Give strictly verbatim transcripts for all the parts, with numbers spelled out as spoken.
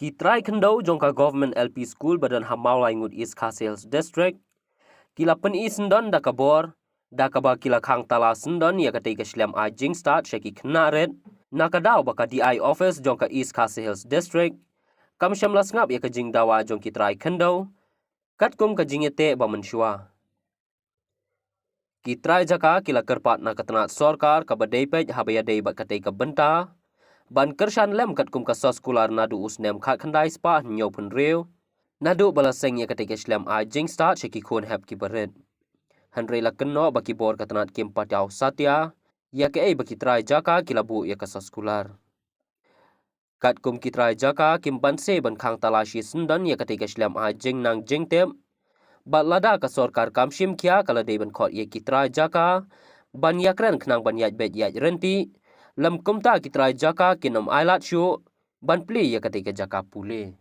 Ki trai khyndew jong ka Government L P School ba don ha Mawlaingut, East Khasi Hills District, ki la pyni syndon da ka bor, da kaba ki la khang tala syndon ïa katei ka shlem ai jingstad sha ki khynnah rit, na ka daw ba ka D I office jong ka East Khasi Hills District kam shym la sngap ïa ka jingdawa jong ki trai khyndew katkum ka jingïateh ba mynshuwa. Ki trai jaka ki la kyrpad na ka tnat sorkar kaba dei peit haba ïadei bad katei ka bynta ban kyrshan lem katkum ka soskular naduh u snem khatkhyndai spah hynñiewphew hynriew, naduh ba la seng ïa katei ka shlem ai jingstad sha ki khun hep kiba rit. Hynrei la kynnoh ba ki bor ka tnat kim pataw satia ïa kaei ba ki trai jaka ki la buh ïa ka soskular. Katkum ki trai jaka kim banse ban khang tala shi syndon ïa katei ka shlem ai jingnang jingtip, bad lada ka sorkar kam shim khia, ka la dei ban khot ïa ki trai jaka ban ïakren khnang ban ïaid beit ïaid ryntih, lym kumta ki trai jaka kin ym ailad shuh ban plie ïa katei ka jaka pule.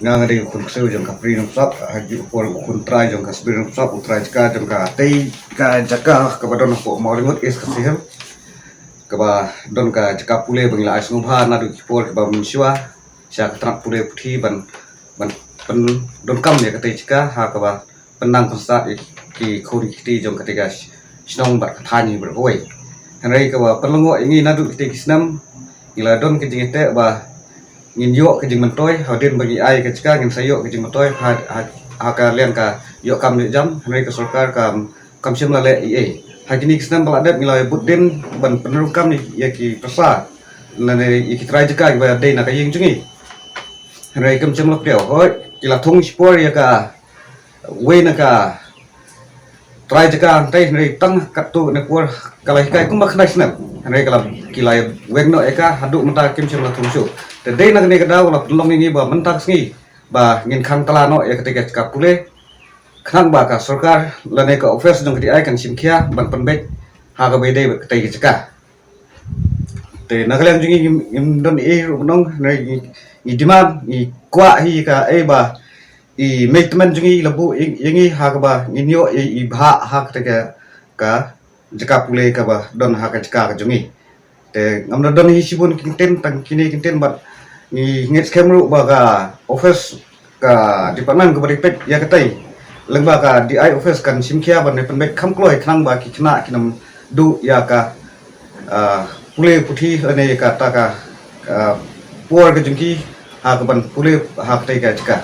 Nga nga dei u khun ksiew jong ka Pri Nongpsap, ha ju por u khun trai jong ka Sbi Nongpsap, u trai jaka jong katei ka jaka kaba don hapoh Mawlaingut, East Khasi Hills, kaba don ka jaka pule ba ngi la ai sngewbha naduh ki por kiba mynshuwa sha ka tnat pule puthi ban, ban pyndonkam ïa katei jaka ha kaba pynnang pynstad ïa ki khun ki kti jong katei ka shnong bad ka thaiñ hi baroh kawei. Hynrei kaba pynlyngngoh ïa ngi naduh kitei ki snem, ngi la don ka jingïateh ba ngin ïoh ka jingmyntoi, hadien ba ngi ai ka jaka ngin sa ïoh ka jingmyntoi ha, ha, ha ka liang ka ïoh kam ïoh jam, hynrei ka sorkar kam, kam shym la leh ei ei. Ha kine ki snem ba la dep ngi la bud dien ban pyndonkam ïa ki pisa lane ïa ki trai jaka kiba dei na ka ïing jong ngi. Hynrei kam shym la pdiang, hooid ki la thung shipor ïa ka wei na ka trai jaka hangtei, hynrei tang katto katne por ka la hikai kumba khyndai snem. Hynrei ka la, ki la weng noh ïa ka, haduh mynta kim shym la thung shuh. Te dei na kane ka daw la pynlong ïa ngi ba mynta ka sngi ba ngin khang tala noh ïa katei ka jaka pule, khnang ba ka sorkar lane ka office jong ka D I kan shim khia ban pynbeit ha kaba ïadei bad katei ka jaka. Te na ka liang jong ngi ngim, ngim don ei ruh ban ong, hynrei ngi, ngi demand, ngi kwah hi kaei ba i mei tymmen jong ngi la buh ïa, ïa ngi ha kaba ngin ïoh i, i bhah ha katei ka, ka jaka pule kaba don ha ka jaka ka jong ngi. Te ngam da don hi shibun ki kyntien, tang kine ki kyntien bad ngi ngeit skhem ruh ba ka office, ka department kaba dei peit ïa katei, lyngba ka D I office kan shim khia ban pynbeit kham kloi khnang ba ki khynnah kin ym duh ïa ka, ah, pule puthi lane ïa kata ka, ah, por ka jong ki ha kaban pule ha katei ka jaka.